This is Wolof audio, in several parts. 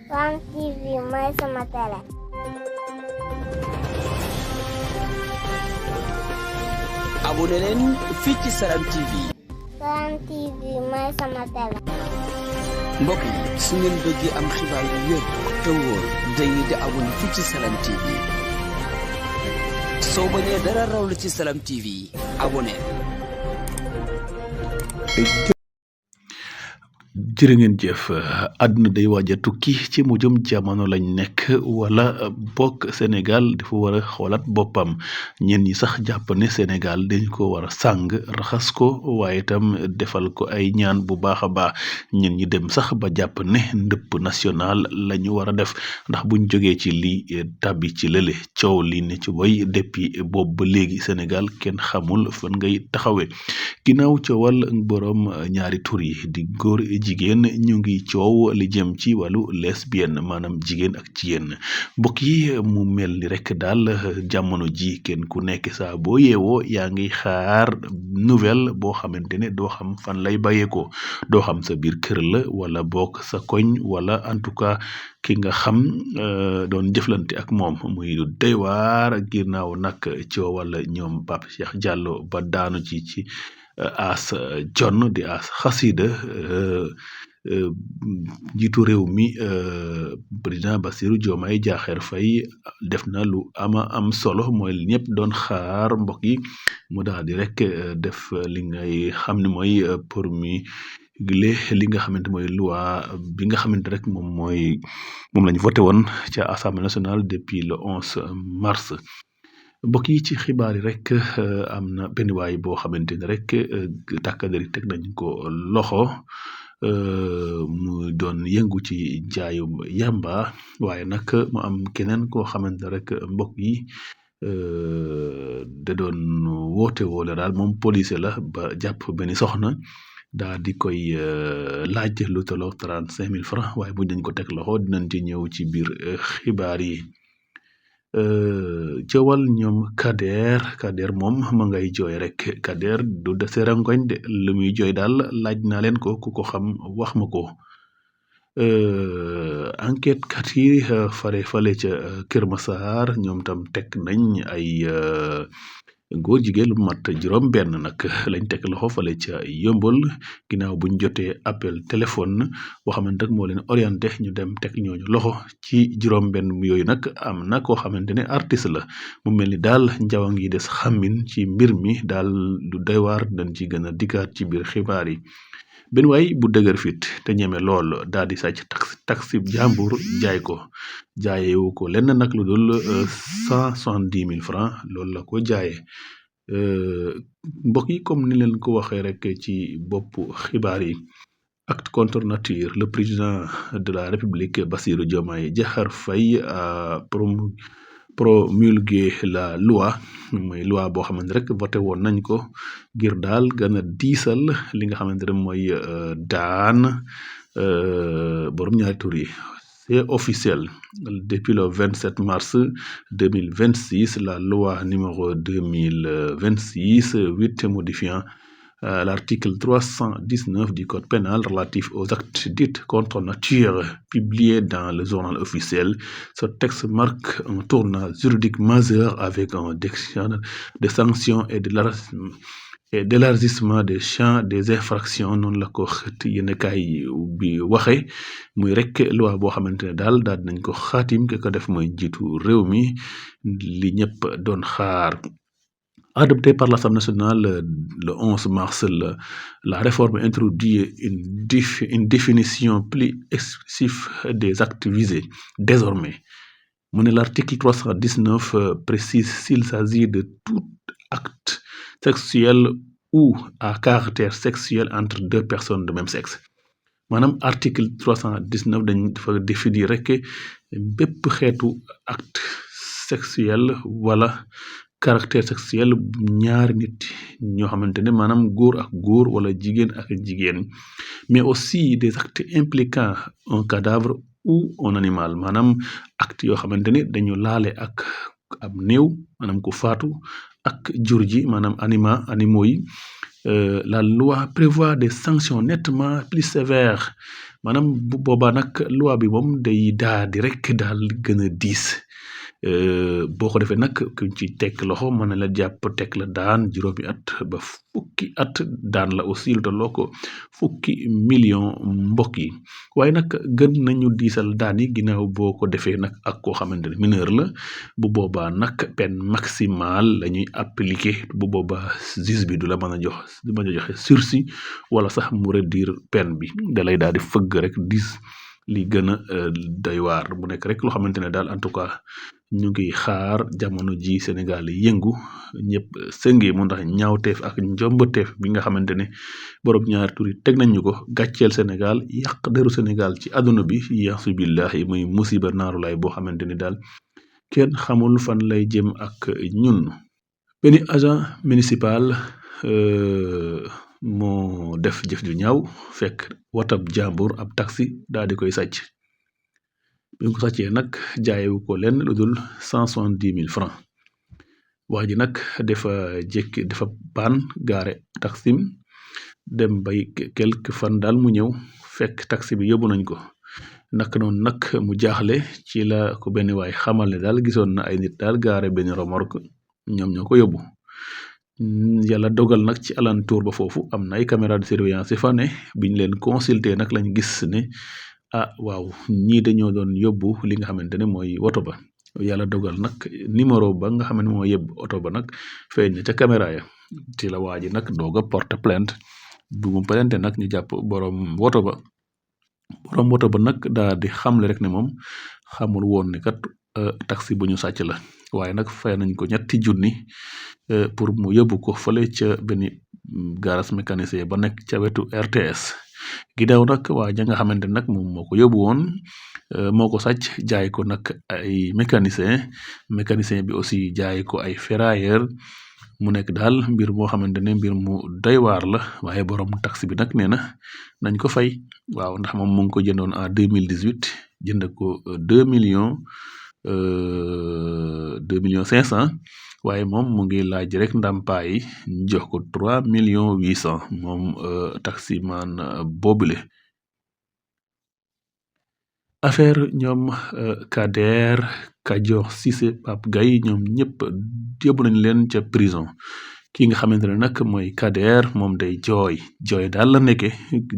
Salam TV mooy sama télé. abonné leen fii ci Salam TV. Salam TV mooy sama télé. mbokk yi su ngeen bëggee am xibaar yu wér te wóor dañuy di abonné fii ci Salam TV. soo bañee dara raw la ci Salam TV abonné. jërë ngeen jëf àdduna day waaj a tukki ci mujjum jamono lañ nekk wala bokk Sénégal dafa war a xoolaat boppam ñenn ñi sax jàpp ne Sénégal dañ ko war a sàng raxas ko waaye itam defal ko ay ñaan bu baax a baax ñenn ñi dem sax ba jàpp ne ndëpp national la ñu war a def ndax buñ jógee ci lii tàbbi ci lële coow li ne ci boy depuis boobu ba léegi Sénégal kenn xamul fan ngay taxawee ginnaaw coowal borom ñaari tur yi di góor jigéen ñu ngi coow li jëm ci wàllu lesbienne maanaam jigéen ak jigéen mbokk yi mu mel ni rek daal jamono ji kenn ku nekk saa boo yeewoo yaa ngi xaar nouvelle boo xamante ne doo xam fan lay bàyyeekoo doo xam sa biir kër la wala bokk sa koñ wala en tout cas ki nga xam doon jëflante ak moom muy lu doy waar ginnaaw nag coowal ñoom Pape Cheikh Diallo ba daanu ci as John di as xasida jiitu réew mi président Bassirou Diomaye Diakhar Faye def na lu ama am solo mooy ñëpp doon xaar mbokk yi mu daal di rek def li ngay xam ne mooy promulguer li nga xamante mooy loi bi nga xamante rek moom lañu voté woon ca Assemblée nationale depuis le 11 mars mbokk yi ci xibaar yi rek am na benn waay boo xamante ne rek tàkkadari teg nañ ko loxo mu doon yëngu ci jaayum yamba waaye nag mu am keneen koo xamante rek mbokk yi da doon woote woole daal moom police la ba jàpp benn soxna daa di koy laaj lu tolloog 35 000 francs waaye bu dañ ko teg loxo dinañ ci ñëw ci biir xibaar yi. jëwal ñoom Kader moom ma ngay jooy rek Kader du dese rangoñ de lu muy jooy daal laaj naa leen ko ku ko xam wax ma ko enquête kat yi fale ca Kër Massar ñoom tam teg nañ ay góor jigéen lu mat juróom benn nag lañ teg loxo fale ca Yëmbal ginnaaw buñ jotee appel téléphone boo xamante rek moo leen orienté ñu dem teg ñooñu loxo ci juróom benn yooyu nag am na koo xamante ne artiste la mu mel ni daal njawa ngi des xamin ci mbir mi daal du doy waar dañ ci gën a dikkaat ci biir xibaar yi benn waay bu dëgër fit te ñeme lool daal di sàcc taxi jàmbur jaay ko jaayewu ko lenn nag lu dul 170 000 francs loolu la ko jaayee mbokk yi comme ni leen ko waxee rek ci boppu xibaar yi acte contre nature le président de la République Bassirou Diomaye Diakhar Faye a promulgué la loi mooy loi boo xamante rek voté woon nañ ko ngir daal gën a diisal li nga xamante ne mooy daan borom ñaari tur yi c'est officiel depuis le 27 mars 2026 la loi numéro 2026-8 modifiant l'article 319 du code pénal relatif aux actes dits contre nature publié dans le journal officiel. Ce texte marque un tournant juridique majeur avec un dictionnaire de sanctions et d'élargissement des champs des infractions noonu la ko xët yenn kaay bi waxe muy rek loi boo xamante ne daal nañ ko xaatim ki ko def mooy njiitu réew mi li ñëpp doon xaar. Adoptée par l'Assemblée nationale le 11 mars, la réforme introduit une définition plus explicite des actes visés. Désormais, l'article 319 précise s'il s'agit de tout acte sexuel ou à caractère sexuel entre deux personnes de même sexe. maanaam article 319 dafa définir rek bépp xeetu acte sexuel wala caractère sexuel ñaari nit ñoo xamante ne maanaam góor ak góor wala jigéen ak jigéen mais aussi des actes impliquant un cadavre ou un animal maanaam acte yoo xamante ne dañu laale ak ab néew maanaam ku faatu ak jur ji maanaam animaux yi. La loi prévoit des sanctions nettement plus sévères maanaam bu boobaa nag loi bi moom day daal di rek daal gën a diis boo ko defee nag kuñ ci tekk loxo mën na la jàpp tekk la daan juróomi at ba fukki at daan la aussi lu tolloo ko fukki million mbokk yi waaye nag gën nañu diisal daan yi ginnaaw boo ko defee nag ak koo xamante ne mineur la bu boobaa nag peine maximale la ñuy appliquer bu boobaa juge bi du la mën a joxe sursis wala sax mu réduire peine bi da lay daal di fëgg rek li gën a doy waar mu nekk rek loo xamante ne daal en tout cas ñu ngi xaar jamono ji Sénégal yëngu ñëpp sëngee mu ndax ñaawteef ak njombateef bi nga xamante ne borom ñaari tur yi teg nañ ñu ko gàcceel Sénégal yàq deru Sénégal ci àdduna bi yaasu billahi muy musiba naaru laay boo xamante ni daal kenn xamul fan lay jëm ak ñun. benn agent municipal moo def jëf ju ñaaw fekk watab jàmbur ab taxi daal di koy sàcc bi ñu ko sàccee nag jaayewu ko lenn lu dul 170 000 francs wax ji nag dafa paan gaare taxi dem bay quelque fan daal mu ñëw fekk taxi bi yóbbu nañ ko nak noonu nag mu jaaxle ci la ko benn waay xamal ne daal gisoon na ay nit daal gaare benn remorque ñoom ñoo ko yóbbu yàlla dogal nag ci alentour ba foofu am na ay caméra de surveillance fa ne biñ leen consulter nag lañ gis ne waaw ñii dañoo doon yóbbu li nga xamante ne mooy woto ba yàlla dogal nag numéro ba nga xam ne moo yóbbu oto ba nag feeñ na ca caméra ya ci la waa ji nag doog a porte plainte bu mu plainte nag ñu jàpp borom woto ba nag daal di xamle rek ne moom xamul woon ne kat taxi bu ñu sàcc la waaye nag fay nañ ko $3,000 pour mu yóbbu ko fële ca benn garage mécanicien ba nekk ca wetu RTS ginnaaw nag waa ja nga xamante nag moom moo ko yóbbu woon moo ko sàcc jaay ko nag ay mécanicien bi aussi jaay ko ay ferrailleur mu nekk daal mbir moo xamante ne mbir mu doy waar la waaye borom taxi bi nag nee na nañ ko fay waaw ndax moom mu ngi ko jëndoon en 2018 jënd ko 2,500,000 waaye moom mu ngi laaj rek ndàmpaay ñu jox ko 3,800,000 moom taximan boobule. affaire ñoom Kader Kajoor Cissé Pape Gaye ñoom ñëpp yóbbu nañ leen ca prison ki nga xamante ne nag mooy Kader moom day jooy daal la nekke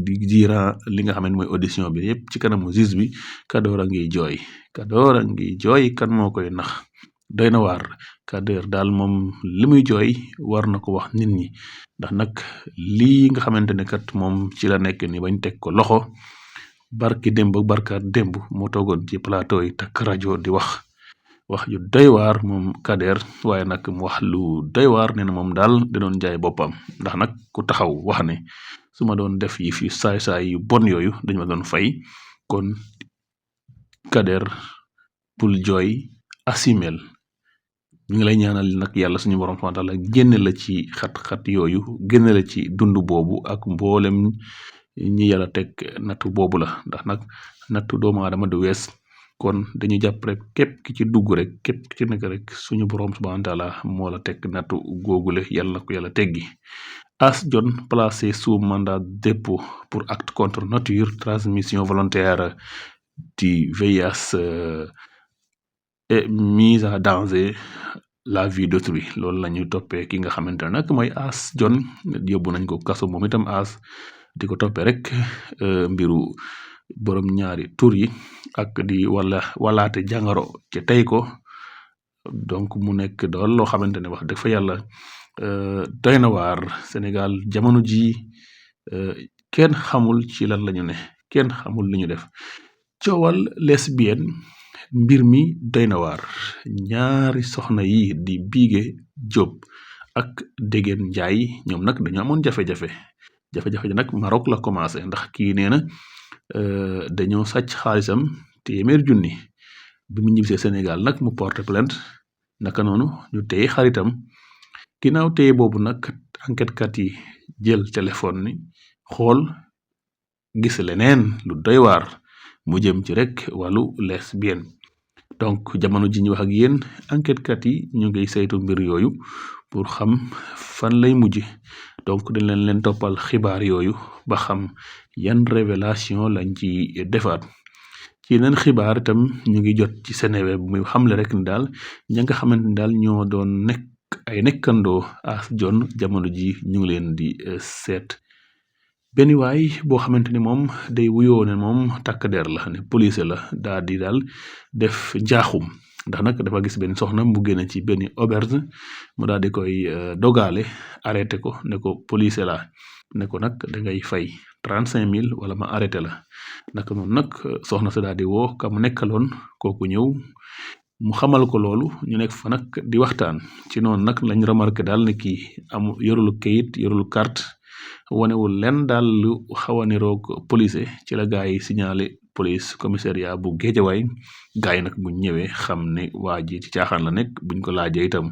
di jiira li nga xamante mooy audition bi yëpp ci kanamu juge bi Kader a ngi jooy kan moo koy nax doy na waar Kader daal moom li muy jooy war na ko wax nit ñi ndax nag lii nga xamante ne kat moom ci la nekk ni bañ teg ko loxo barki démb barkaat démb moo toogoon ci plateau yi takk rajo di wax yu doy waar moom Kader waaye nag mu wax lu doy waar nee na moom daal da doon jaay boppam ndax nag ku taxaw wax ne su ma doon def yi fi saay-saay yu bon yooyu dañ ma doon fay kon Kader bul jooy asimel ñu ngi lay ñaanal nag yàlla suñu borom subhanahu wa taala génne la ci xat-xat yooyu génne la ci dund boobu ak mboolem ñi yàlla teg nattu boobu la ndax nag nattu doomu aadama du wees kon dañu jàpp rek képp ki ci dugg rek képp ki ci nekk rek suñu borom subhanahu wa taala moo la teg nattu googule yàlla na ko yàlla teggi As Jon placé sous mandat de dépôt pour acte contre nature transmission volontaire du VIH et mise en danger la vie d'autrui loolu la ñuy toppee ki nga xamante ne nag mooy As Jon yóbbu nañ ko kaso moom itam As di ko toppee rek mbiru borom ñaari tur yi ak di walaate jàngoro ci tey ko donc mu nekk dool loo xamante ne wax dëgg fa yàlla doy na waar Sénégal jamono ji kenn xamul ci lan lañu ne kenn xamul li ñu def coowal lesbienne mbir mi doy na waar ñaari soxna yi di Biige Diop ak Degen Njaay ñoom nag dañu amoon jafe-jafe nag Maroc la commencé ndax kii nee na dañoo sàcc xaalisam $100,000 bi mu ñibbisee Sénégal nag mu porte plainte naka noonu ñu téye xaritam ginnaaw téye boobu nag enquête kat yi jël téléphone ni xool gis leneen lu doy waar mu jëm ci rek wàllu lesbienne donc jamono ji ñu wax ak yéen enquête kat yi ñu ngi saytu mbir yooyu pour xam fan lay mujj donc dañ leen toppal xibaar yooyu ba xam yan révélation lañ ci defaat ci yeneen xibaar itam ñu ngi jot ci Seneweb muy xamle rek ni daal ña nga xamante ni daal ñoo doon nekk ay nekkandoo As Jon jamono ji ñu ngi leen di seet benn waay boo xamante ni moom day wuyoo ne moom takk der la ne police la daal di daal def njaaxum ndax nag dafa gis benn soxna mu génn ci benn auberge mu daal di koy dogaale arrêté ko ne ko police la ne ko nag da ngay fay 35 000 wala ma arrêté la naka noonu nag soxna sa daal di woo ka mu nekkaloon kooku ñëw mu xamal ko loolu ñu nekk fa nag di waxtaan ci noonu nag lañ remarqué daal ne kii amul yorul kayit yorul carte wanewul len daal lu xaw a niroog police ci la gaa yi signalé police commissariat bu Géejawaay gaa yi nag buñ ñëwee xam ne waa ji ci caaxaan la nekk buñ ko laajee itam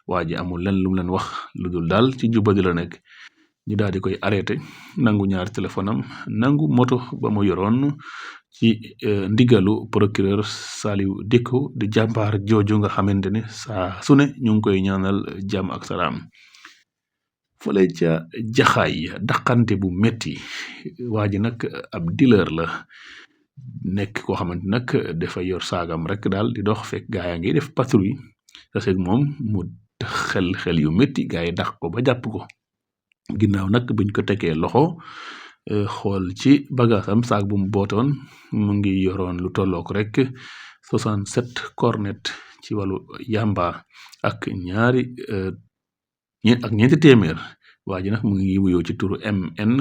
waa ji amul len lu mu leen wax lu dul daal ci jubadi la nekk ñu daal di koy arrêté nangu ñaar téléphone am nangu moto ba mu yoroon ci ndigalu procureur Saliou Dicko di jàmbaar jooju nga xamante ne saa su ne ñu ngi koy ñaanal jàmm ak salaam fële ca jaxaay daqante bu metti waa ji nag ab dealer la nekk koo xamante nag dafa yor saagam rek daal di dox fekk gaa yaa ngi def patrouille taseeg moom mu xel yu metti gaa yi dàq ko ba jàpp ko ginnaaw nag buñ ko tegee loxo xool ci bagaasam saag bu mu bootoon mu ngi yoroon lu tollook rek 67 cornet ci wàllu yamba ak ñeenti téeméer waa ji nag mu ngi wuyoo ci turu MN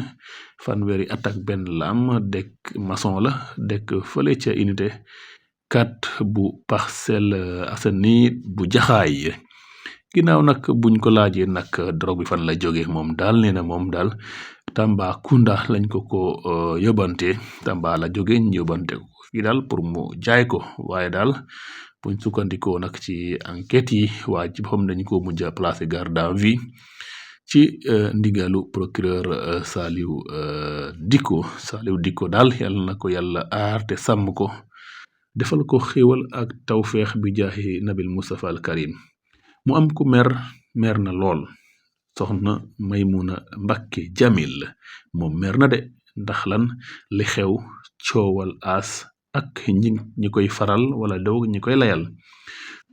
fanweeri at ak benn la am dekk maçon la dekk fële ca unité 4 bu Parcelles Assainies bu jaxaay ginnaaw nag buñ ko laajee nag drogue bi fan la jóge moom daal nee na moom daal Tambacounda lañ ko yóbbante Tamba la jóge ñu yóbbante ko fii daal pour mu jaay ko waaye daal buñ sukkandikoo nag ci enquête yi waa ci boppam dañ ko mujj a placé garde à vue ci ndigalu procureur Saliou Dicko daal yàlla na ko yàlla aar te sàmm ko defal ko xéewal ak tawfeex bi jaahi nabil Mustafa al Karim mu am ku mer na lool soxna Maymuna Mbakke Jamil moom mer na de ndax lan li xew coowal As ak ñi koy faral wala doog ñi koy layal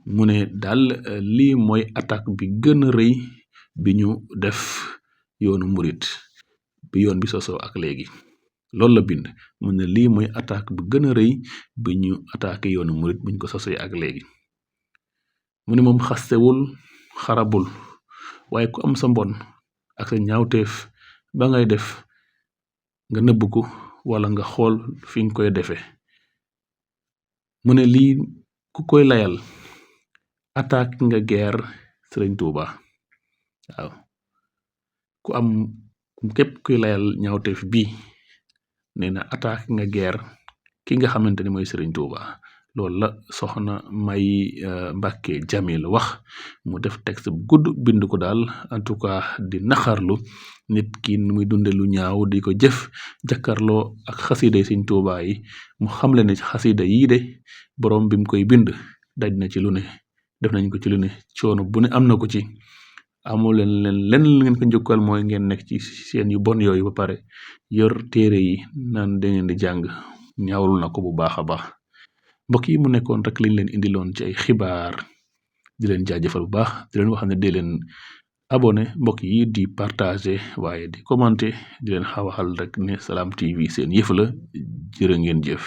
mu ne daal lii mooy attaque bi gën a rëy bi ñu def yoonu murit bi yoon bi sosoo ak léegi loolu la bind mu ne lii mooy attaque bu gën a rëy bi ñu attaqué yoonu murit buñ ko sosee ak léegi mu ne moom xastewul xarabul waaye ku am sa mbon ak sa ñaawteef ba ngay def nga nëbb ko wala nga xool fi nga koy defee mu ne lii ku koy layal attaque nga guerre Sëriñ Tuuba waaw ku am képp kuy layal ñaawteef bi nee na attaque nga guerre ki nga xamante ni mooy Sëriñ Tuuba loolu la soxna Mbakke Jamil wax mu def texte bu gudd bind ko daal en tout cas di naxarlu nit ki nu muy dunde lu ñaaw di ko jëf jàkkarloo ak xasida yi Sëriñ Tuuba yi mu xamle ne xasida yii de boroom bi mu koy bind daj na ci lu ne def nañ ko ci lu ne coono bu ne am na ko ci amul leen ngeen ko njukkal mooy ngeen nekk ci seen yu bon yooyu ba pare yor téere yi naan dangeen di jàng ñaawlu na ko bu baax a baax mbokk yi mu nekkoon rek liñ leen indiloon ci ay xibaar di leen jaajëfal bu baax di leen wax ne di leen abonné mbokk yi di partager waaye di commenter di leen xawaxal rek ne Salam TV seen yëf la jërë ngeen jëf